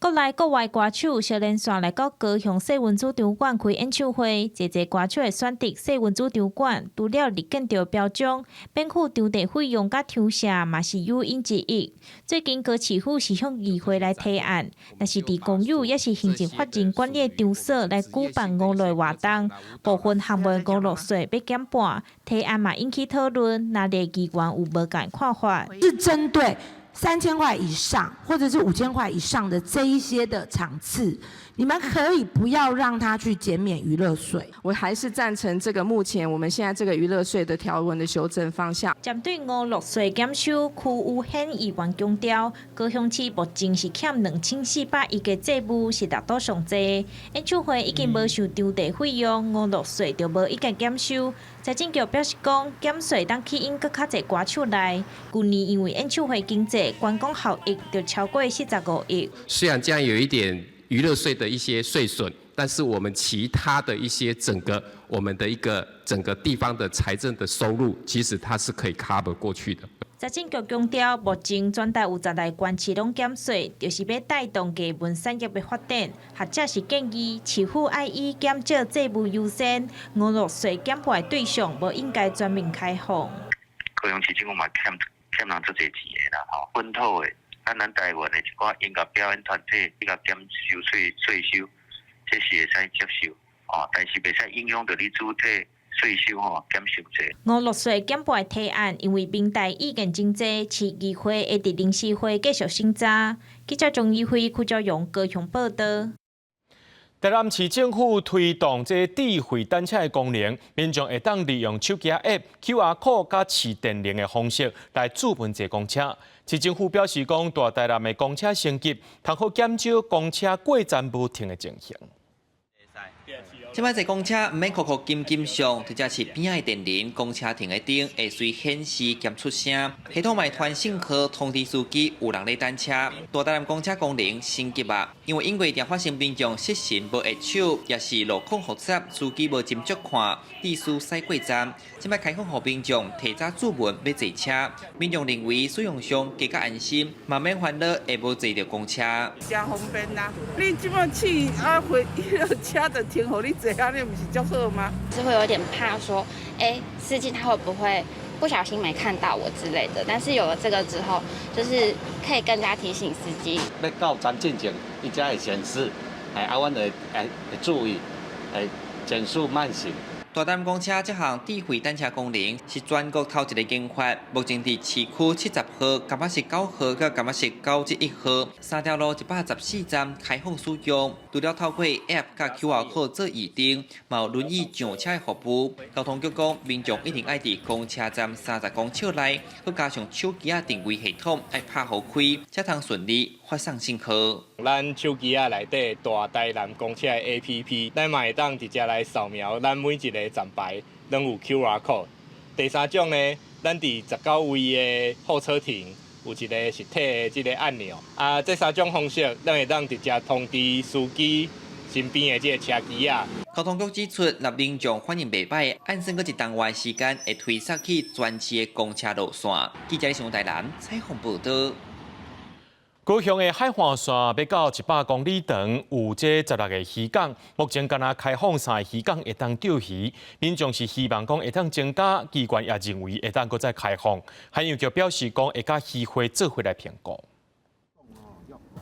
國內國外歌手相連紲來到高雄世運主場館開演唱會，濟濟歌手會選擇世運主場館，除了立見著標準，免付場地費用佮場舍嘛是誘因之一。最近高市府是向議會來提案，若是佇公有抑是行政法人管理場所來舉辦娛樂活動，部分項目娛樂稅欲減半，提案嘛引起討論，藍綠議員有無仝看法？是針對3000塊以上，或者是5000塊以上的這一些的場次，你們可以不要讓他去減免娛樂稅。我還是贊成這個目前我們現在這個娛樂稅的條文的修正方向。針對娛樂稅減收，區有顯議員強調，高雄市目前是欠2400億的債務，是六都上濟。演唱會已經無收場地費用，娛樂稅就無意見減收。財政局表示講，減稅當吸引閣較濟歌手來。舊年因為演唱會經濟，觀光效益就超過45億。雖然這樣有一點娛樂稅的一些稅損，但但是我們其他的一些整個我們的一個整個地方的財政的收入，其實它是可以 cover 過去的。財政局強調，目前全台有16個縣市攏減稅，就是欲帶動藝文產業的發展。學者是建議，市府愛以減少債務優先，娛樂稅減半的對象無應該全面開放。高雄市政府嘛欠欠人足濟錢的啦，吼，本土的，啊，咱台灣的一寡音樂表演團體，你共減收稅稅收，這是會使接受，哦，但是袂使影響著你主體稅收吼減傷濟。娛樂稅減半的提案，因為民代意見真濟，市議會會佇臨時會繼續審查。記者鍾怡輝、柯昭榮高雄報導。台南市政府推動這智慧單車的功能，民眾會當利用手機 App、QR code佮飼電鈴的方式來註文坐公車。市政府表示講，大台南的公車升級，通好減少公車過站無停的情形。這擺坐公車毋免箍箍緊緊上，直接是邊仔的電鈴，公車停的燈會隨顯示兼出聲。系統嘛會傳信號通知司機有人咧等車。大台南公車功能升級啊，因為因為常發生民眾失神無握手，抑是路況複雜，司機無斟酌看，致使駛過站。這擺開放予民眾提早註文欲坐車，民眾認為使用上更較安心，嘛免煩惱會無坐著公車。誠方便啦，你這擺試啊回彼个車就停予你坐，按呢毋是足好嗎？是會有點怕說，欸，司機他會不會不小心沒看到我之類的？但是有了這個之後，就是可以更加提醒司機。欲到站進前，伊才會顯示，欸，啊，阮會會注意，會減速慢行。大台南公車這項智慧單車功能是全國頭一个研發，目前佇市區70號、柑仔市9號、佮柑仔市91號三條路114站開放使用。除了透過 App 佮 QR code 做預訂，嘛有輪椅上車的服務。交通局講，民眾一定愛佇公車站30公尺內，閣加上手機仔定位系統，愛拍予開，才通順利發送信號。咱手機仔內底大台南公車的 APP，咱嘛會當直接來掃描咱每一个站牌，攏有 QR code。第三種呢，咱佇19位的候車亭有一个實體的這个按鈕。啊，這三種方式，咱會當直接通知司機身邊的這个車機仔。交通局指出，若民眾反應袂䆀，按算閣一冬外時間會推送去全市的公車路線。記者上台南採訪報導。高雄的海岸線欲到100公里長，有這16個漁港，目前干焦開放三個漁港會當釣魚，民眾是希望講會當增加，機關也認為會當閣再開放。海洋局表示講會佮漁會做伙來評估。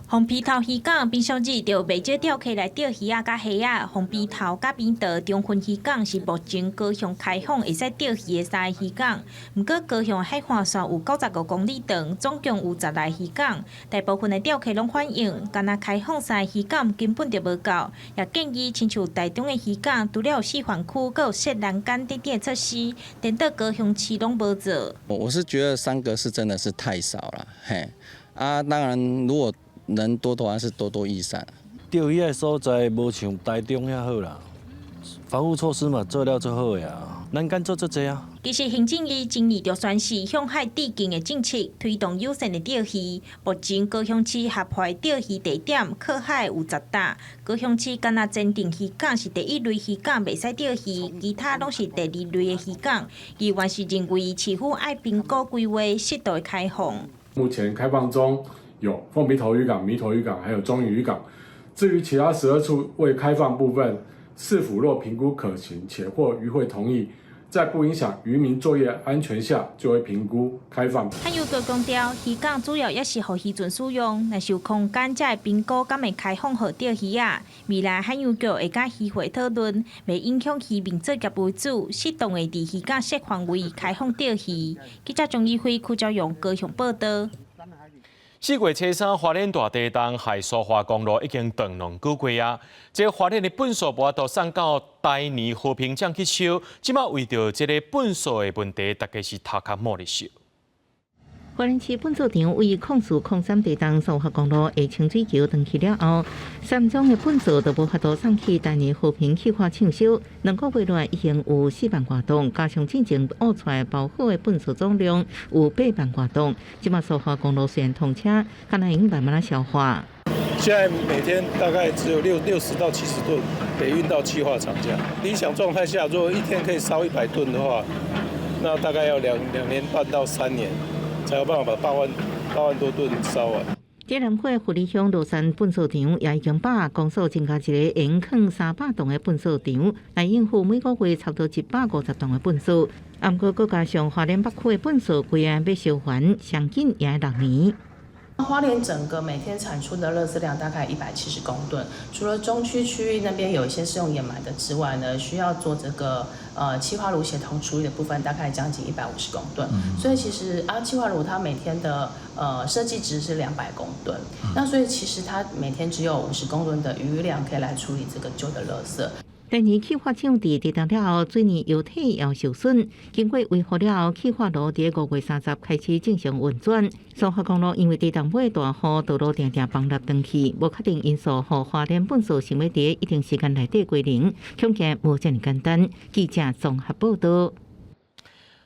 鳳鼻頭漁港平常日就袂少釣客來釣魚仔佮蝦仔。鳳鼻頭佮扁桃中分漁港是目前高雄開放會使釣魚的三个漁港。毋過高雄海岸線有95公里長，總共有16个漁港，大部分的釣客攏反映，干焦開放三个漁港根本就無夠，也建議親像台中的漁港，除了有示範區，閣有設欄杆等等措施，顛倒高雄市攏無做。我是覺得三個是真的是太少了，嘿，啊，當然如果能多多還是多多益善。釣魚的所在無像台中遐好啦，防護措施嘛做了足好的啊，咱敢做足濟啊。其實行政院前年就宣示向海致敬的政策，推動友善的釣魚。目前高雄市合法釣魚地點靠海有10搭，高雄市干焦前鎮漁港是第一類漁港，袂使釣魚，其他攏是第二類的漁港。議員是認為市府愛評估規劃，適度的開放。目前開放中有鳳鼻頭漁港、瀕頭漁港，還有中漁漁港。至於其他12處未開放部分，市府若評估可行且獲漁會同意，在不影響漁民作業安全下，就會評估開放。海洋局強調，漁港主要也是予漁船使用，若是有空間才會評估敢會開放予釣魚仔。未來海洋局會佮漁會討論，袂影響漁民作業為主，適當的佇漁港設範圍開放釣魚。記者鍾怡輝、柯昭榮高雄報導。4月初3，花蓮大地動害蘇花公路已經斷2個月啊！這花蓮的糞埽無法度送到台泥和平廠去收，這馬為著這個糞埽的問題，大家是頭殼摸咧燒。花蓮市糞埽場位04-03地動蘇花公路下清水橋斷去了後，三種的糞埽都無法度送去台泥和平氣化廠收。2個月內已經有4萬外噸，加上進前挖出來包好的糞埽總量有8萬外噸。這馬蘇花公路雖然通車，敢若會用慢慢仔消化。現在每天大概只有60到70噸得運到氣化廠這樣。理想狀態下，如果一天可以燒100噸的話，那大概要2年半到3年，才有辦法把8萬多噸燒完。這南區富里鄉羅山糞掃場也已經把公所增加一个會囥300噸的糞掃場，來應付每個月差不多150噸的糞掃。毋過，閣加上花蓮北區的糞掃規案欲燒完，上緊也愛6年。花蓮整個每天產出的垃圾量大概170公噸，除了中區區域那邊有一些是用掩埋的之外呢，需要做這個氣化爐協同處理的部分，大概將近150公噸。所以其實啊，氣化爐它每天的設計值是200公噸，那所以其實它每天只有50公噸的餘量可以來處理這個舊的垃圾。第二氣化廠佇地動了後，水泥油體也受損。經過維護了後，氣化爐佇5月30開始正常運轉。蘇花公路因為地動尾大雨，道路定定崩落斷去，無確定因素，予花蓮糞掃想欲佇一定時間內底歸零，恐驚無遮爾簡單。記者綜合報導。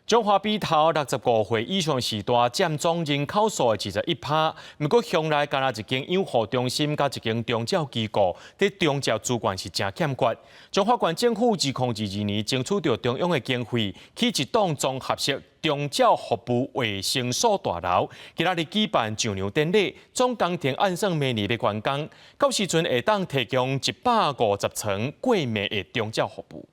彰化埤頭65歲以上序大佔總人口數的21%，毋過鄉內干焦一間養護中心佮一間長照機構，佇長照資源是誠欠缺。彰化縣政府2022年爭取著中央的經費，起一棟綜合式長照服務衛生所大樓，今仔日舉辦上梁典禮，總工程按算明年欲完工，到時陣會當提供150床過暝的長照服務。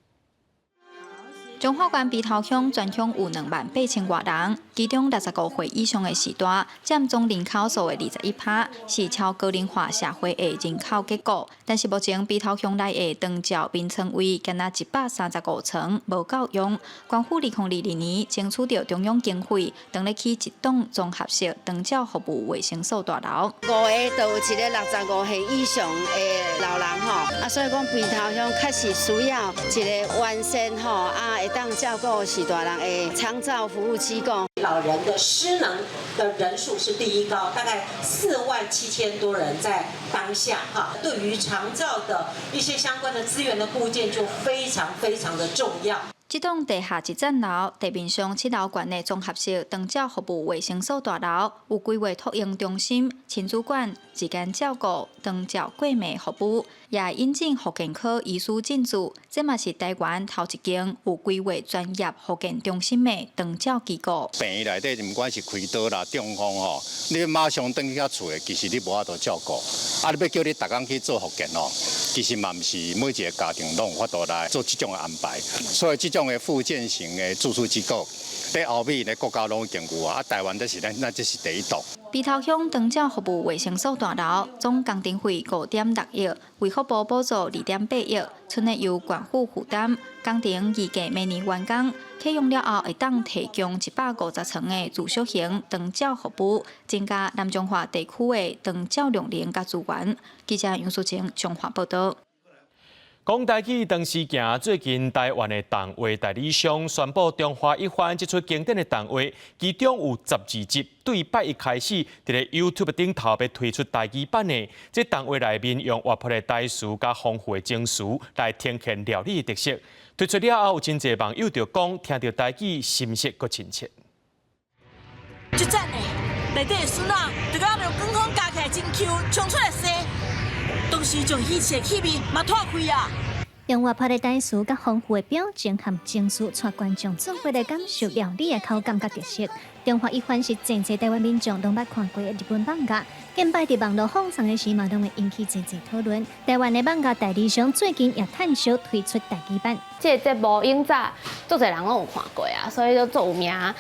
彰化縣埤頭鄉全鄉有2萬8千外人，其中65歲以上的序大佔總人口數的21%，是超高齡化社會的人口結構。但是目前埤頭鄉內的長照眠床位，干焦135床無夠用。縣府2022年爭取著中央經費，當咧起一棟綜合式長照服務衛生所大樓。五个就有一个65歲以上的老人吼，啊，所以講埤頭鄉確實需要一个完善吼，啊，會當照顧序大人的長照服務機構。老人的失能的人數是第一高，大概4萬7千多人在當下哈。對於長照的一些相關的資源的布建就非常非常的重要。這棟地下一層樓、地面上七樓懸的綜合式長照服務衛生所大樓，有規劃托嬰中心、親子館、日間照顧、長照過暝服務，也引進復健科醫師進駐。這嘛是台灣頭一間有規劃專業復健中心的長照機構。病院內底，毋管是開刀啦、中風吼，你馬上轉去遐厝的，其實你無法度照顧。啊，你欲叫你逐工去做復健哦，其實嘛毋是每一个家庭攏有法度來做這種的安排。所以這種的復健型的住宿機構，佇歐美的國家攏已經有啊，啊，台灣這是咱，咱這是第一棟。埤頭鄉長照服務衛生所大樓總工程費5.6億，衛福部補助2.8億，賰的由縣府負擔。工程預計明年完工，啟用了後會當提供150床的住宿型長照服務，增加南彰化地區的長照量能佮資源。記者楊淑晴彰化報導。講台語長時行，最近台灣的動畫代理商宣布，《中華一番》這齣經典的動畫，其中有12集，對拜一開始，佇咧 YouTube 頂頭欲推出台語版的。這動畫內面用活潑的台詞佮豐富的情緒來呈現料理的特色。推出了後，有真濟網友就講，聽著台語心適閣親切。足讚的，內底的筍仔，就敢用光空加起來真 Q，衝出來生。當時將喜氣的氣味嘛拖開啊！用活潑的台詞、佮豐富的表情和情緒，帶觀眾做伙來感受料理的口感佮特色。中華一番是真濟台灣民眾攏捌看過的日本漫畫，近擺佇網路放送的時嘛，攏會引起濟濟討論。台灣的漫畫代理商最近也趁燒推出台語版。這個節目以早足濟人攏有看過啊，所以就足有名。啊，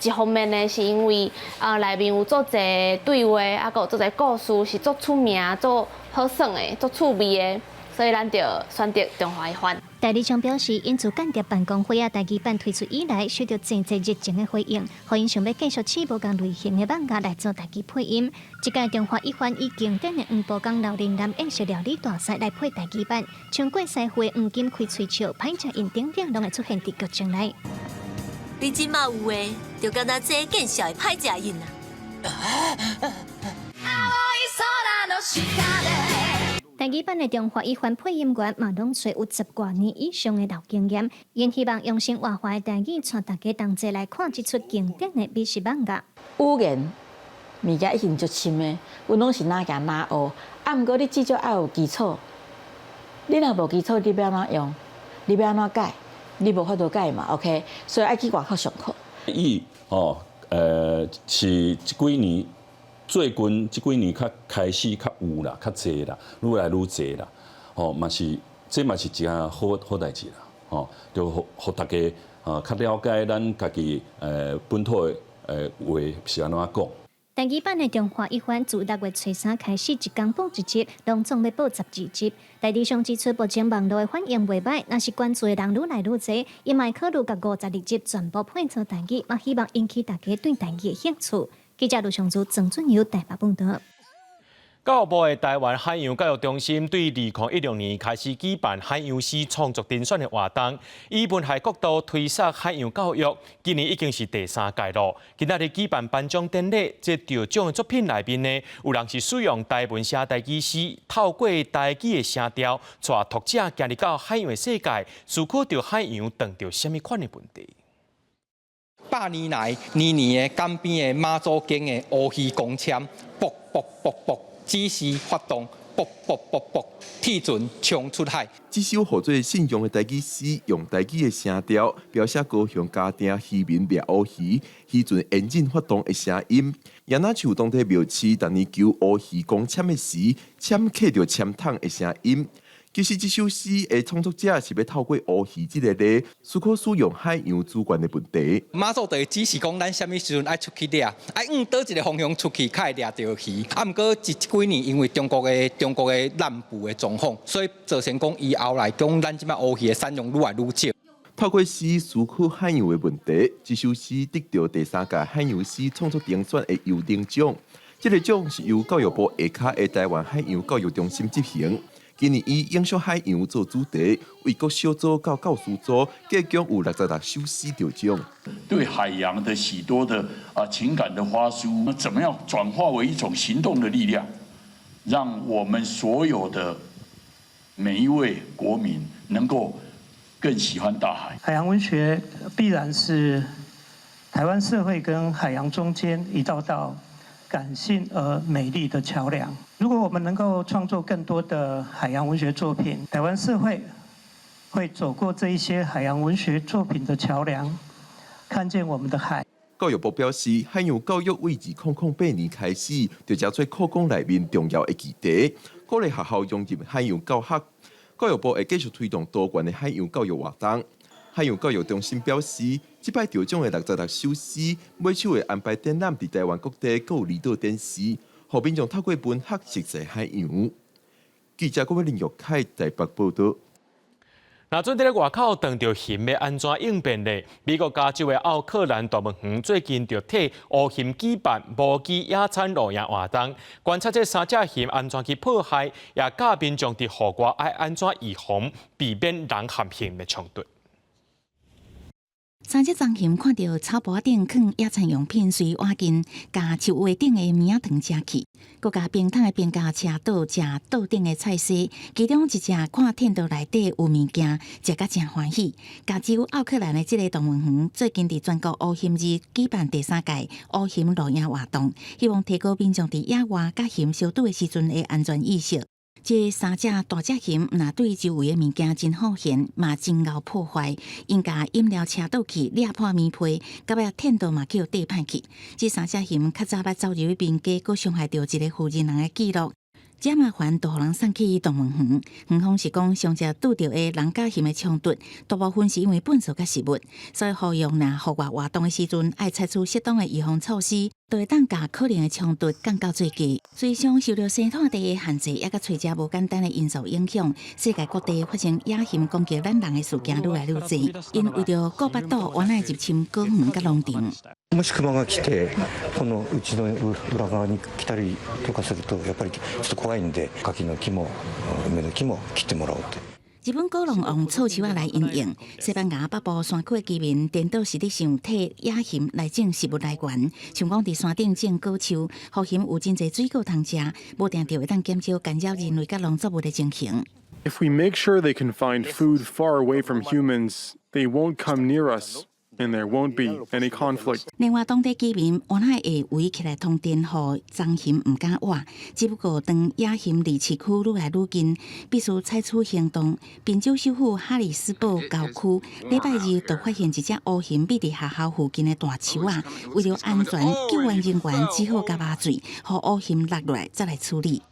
一方面呢，是因為內面有足濟對話，啊，閣有足濟故事是足出名、足好耍的、足趣味的，所以咱就選擇中華一番。代理商表示，𪜶自間諜辦公會仔台語版推出以來，受到真濟熱情的回應，予𪜶想欲繼續試無仝類型的漫畫來做台語配音。這屆中華一番以經典的黃埔江老人男宴席料理大賽來配台語版，唱過師傅的黃金開喙笑、歹食因等等，攏會出現佇劇情內。你這馬有的，就敢若這見笑的歹食因啊！台語版的中華一番配音員嘛，攏揣有十外年以上的老經驗，𪜶希望用新活化的台語，帶大家同齊來看這齣經典的美食漫畫。語言物件已經足深的，阮攏是哪行哪學。啊，毋過你至少愛有基礎。你若無基礎，你欲按怎用？你欲按怎改？你無法度改嘛？OK，所以愛去外口上課。伊吼，是這幾年最近這幾年較開始較有啦，較濟啦，愈來愈濟啦。吼，嘛是這嘛是一件好好代誌啦。吼，就予予大家啊較了解咱家己本土的話是按怎講。台語版的中華一番自六月初三開始，一工播一集，攏總欲播12集。代理商指出，目前網路的反應袂䆀，若是關注的人愈來愈濟，伊嘛會考慮共52集全部配做台語，嘛希望引起大家對台語的興趣。記者盧尚珠、曾俊友台北報導。教育部的台灣海洋教育中心對2016年開始舉辦海洋詩創作甄選的活動，以文學角度推廣海洋教育，今年已經是第三屆咯。今仔日舉辦頒獎典禮，這得獎的作品內面呢，有人是使用台文寫台語詩，透過台語的聲調，帶讀者行入到海洋的世界，思考著海洋碰著啥物款的問題。百年來，年年的江邊的媽祖宮的烏魚公簽，卜卜卜卜。指示發動，卜卜卜卜，鐵船衝出海。這首號做信仰的台語詩，用台語的聲調描寫高雄嘉定漁民掠烏魚，漁船引擎發動的聲音，也若像當地廟市逐年求烏魚公籤的時，籤磕著籤筒的聲音。其實這首詩的創作者是欲透過烏魚這个例，思考使用海洋資源的問題。媽祖就會指示講，咱啥物時陣愛出去掠，愛向佗一个方向出去，較會掠著魚。啊，毋過這幾年因為中國的南部的狀況，所以造成講以後來講，咱這擺烏魚的產量愈來愈少。透過詩思考海洋的問題，這首詩得著第三屆海洋詩創作評選的優等獎。這个獎是由教育部下跤的台灣海洋教育中心執行。今年以永續海洋做主題，為國小組到教師組，計共有66首詩得獎。對海洋的許多的啊情感的發抒，那怎麼樣轉化為一種行動的力量，讓我們所有的每一位國民能夠更喜歡大海。海洋文學必然是台灣社會跟海洋中間一道道感性而美麗的橋梁。如果我們能夠創作更多的海洋文學作品，台灣社會會走過這一些海洋文學作品的橋梁，看見我們的海。教育部表示，海洋教育為2008年開始，就成做課綱內面重要的議題，鼓勵學校融入海洋教學。教育部會繼續推動多元的海洋教育活動。海洋教育中心表示，這擺得獎的66首詩，每首會安排展覽佇台灣各地閣有離島展示，予民眾透過文學熟悉海洋。記者郭林玉凱台北報導。若準佇咧外口碰著熊欲按怎應變咧？美國加州的奧克蘭動物園最近就替烏熊舉辦模擬野餐露營活動，觀察這三隻熊按怎去破壞，也教民眾佇戶外愛按怎預防，避免人和熊的衝突。三隻棕熊看著草埔仔頂囥野餐用品，隨倚近，共樹葉頂的棉仔糖食去，閣共冰桶的冰膠車倒食桌頂的菜絲。其中一隻看天桌內底有物件，食甲誠歡喜。加州奧克蘭的這个動物園最近佇全國烏熊日舉辦第三屆烏熊露營活動，希望提高民眾佇野外佮熊相拄的時陣的安全意識。這三隻大隻熊毋若對周圍的物件真好閒，嘛真𠢕破壞，𪜶共飲料車倒去，掠破棉被，到尾天桌嘛去予硩歹去。這三隻熊較早捌走入去民家，閣傷害著一个負責人的記錄。這麻煩就予人送去動物園。園方是講，上隻拄著的人佮熊的衝突，大部分是因為糞埽佮食物，所以呼籲若戶外活動的時陣，愛採取適當的預防措施，就會當共可能的衝突降到最低。隨上受著生態地的限制，抑佮揣食無簡單的因素影響，世界各地發生野熊攻擊咱人的事件愈來愈濟。𪜶為著顧腹肚，原來入侵果園佮農場。もしクマが来て、このうちの裏側に来たりとかすると、やっぱりちょっと怖いんで、柿の木も梅の木も切ってもらおうと。日本果農用臭樹仔來因應。西班牙北部山區的居民顛倒是咧想替野熊來種食物來源，像講佇山頂種果樹，予熊有真濟水果通食，無定著會當減少干擾人類佮農作物的情形。 If we make sure they can find food far away from humans, they won't come near us. And there won't be any conflict. 另外，當地居民原來會圍起來通電予棕熊毋敢倚，只不過當野熊離市區愈來愈近，必須採取行動。賓州首府哈里斯堡郊區禮拜二就發現一隻烏熊覕佇學校附近的大樹仔，為著安全，救援人員只好加麻醉，予烏熊落來再來處理。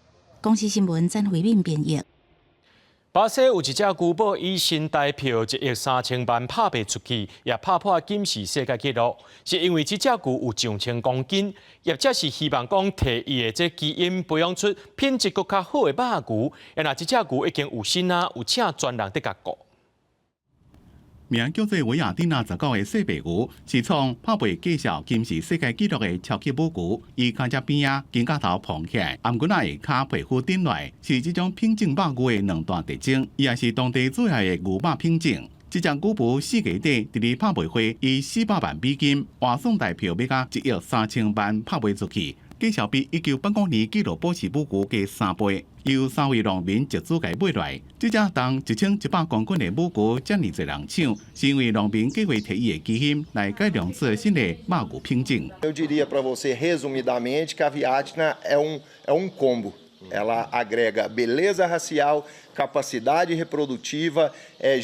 公視新聞曾慧敏編譯。巴西有一隻牛寶以新台票1億3千萬拍賣出去，也拍破金氏世界紀錄，是因為這隻牛有上千公斤，業者是希望講提伊的這基因培養出品質閣較好的肉牛。若這隻牛已經有身啊，有請專人佇共顧。名叫做維亞蒂娜19的細白牛，是創拍賣價數金氏世界紀錄的超級母牛。伊尻脊邊仔肩胛頭膨起來，頷頸仔下跤皮膚頂來，是這種品種肉牛的兩大特徵。伊也是當地主要的牛肉品種。這隻牛脯四月底佇咧拍賣會以400萬美金換算台票，欲共1億3千萬拍賣出去，價數比1985年紀錄保持母牛加3倍。由三位農民集資共買來，這隻重1100公斤的母牛遮爾濟人搶，是因為農民計劃提伊的基因來改良出新的肉牛品種。 Eu diria para você resumidamente que a Viatina é um combo. Ela agrega beleza racial, capacidade reprodutiva,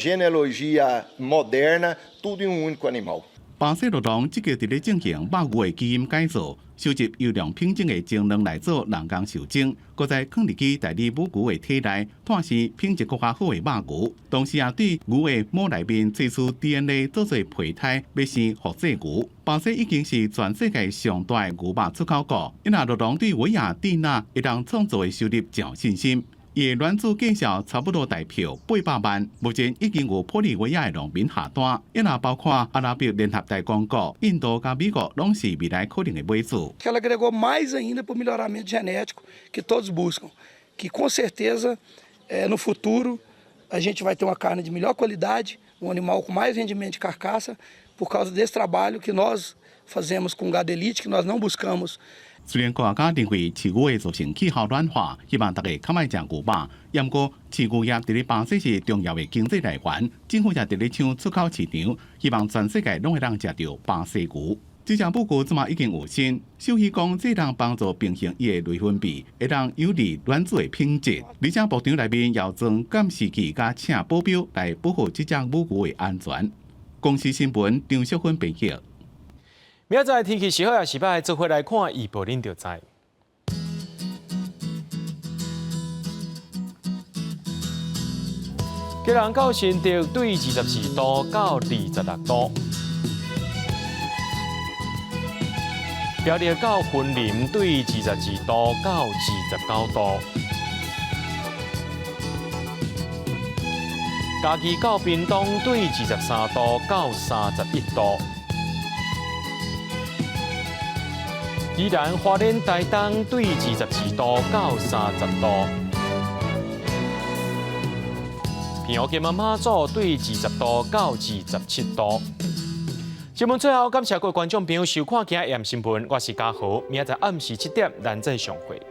genealogia moderna, tudo em um único animal. 巴西酪農積極佇咧進行肉牛的基因改造，收集優良品種的精卵來做人工受精，閣再囥入去代理母牛的體內，誕生品質閣較好的肉牛。同時也對牛的母內面提取 DNA 做做胚胎，欲生複製牛。巴西已經是全世界上大的牛肉出口國，因此酪農對維亞蒂娜會當創造的收入誠有信心。伊的卵子價數差不多台票800萬，目前已經有玻利維亞的農民下單，也包括阿拉伯聯合大公國、印度佮美國，攏是未來可能的買主。 Ela agregou mais ainda para o melhoramento genético que todos buscam, que com certeza no futuro a gente vai ter uma carne de melhor qualidade, um animal com mais rendimento de carcaça, por causa desse trabalho que nós fazemos com gado elite, que nós não buscamos. 雖然科學家認為飼牛會造成氣候暖化，希望大家較莫食牛肉。毋過飼牛業佇咧巴西是重要的經濟來源，政府也佇咧搶出口市場，希望全世界攏會當食著巴西牛。這隻母牛這馬已經有身，獸醫講這當幫助平衡伊的內分泌，會當有利卵子的品質。而且牧場內面要裝監視器，佮請保鏢來保護這隻母牛的安全。公視新聞張淑芬編譯。明仔載天氣是好抑是䆀，做伙來看預報，恁就知。基隆到新竹對24度到26度，苗栗到雲林對22度到29度，嘉義到屏東對23度到31度。宜蘭花蓮台東對22度到30度，澎湖金門馬祖對20度到27度。新聞最後，感謝各位觀眾朋友收看今日的新聞，我是嘉豪，明仔載暗時7點，咱再相會。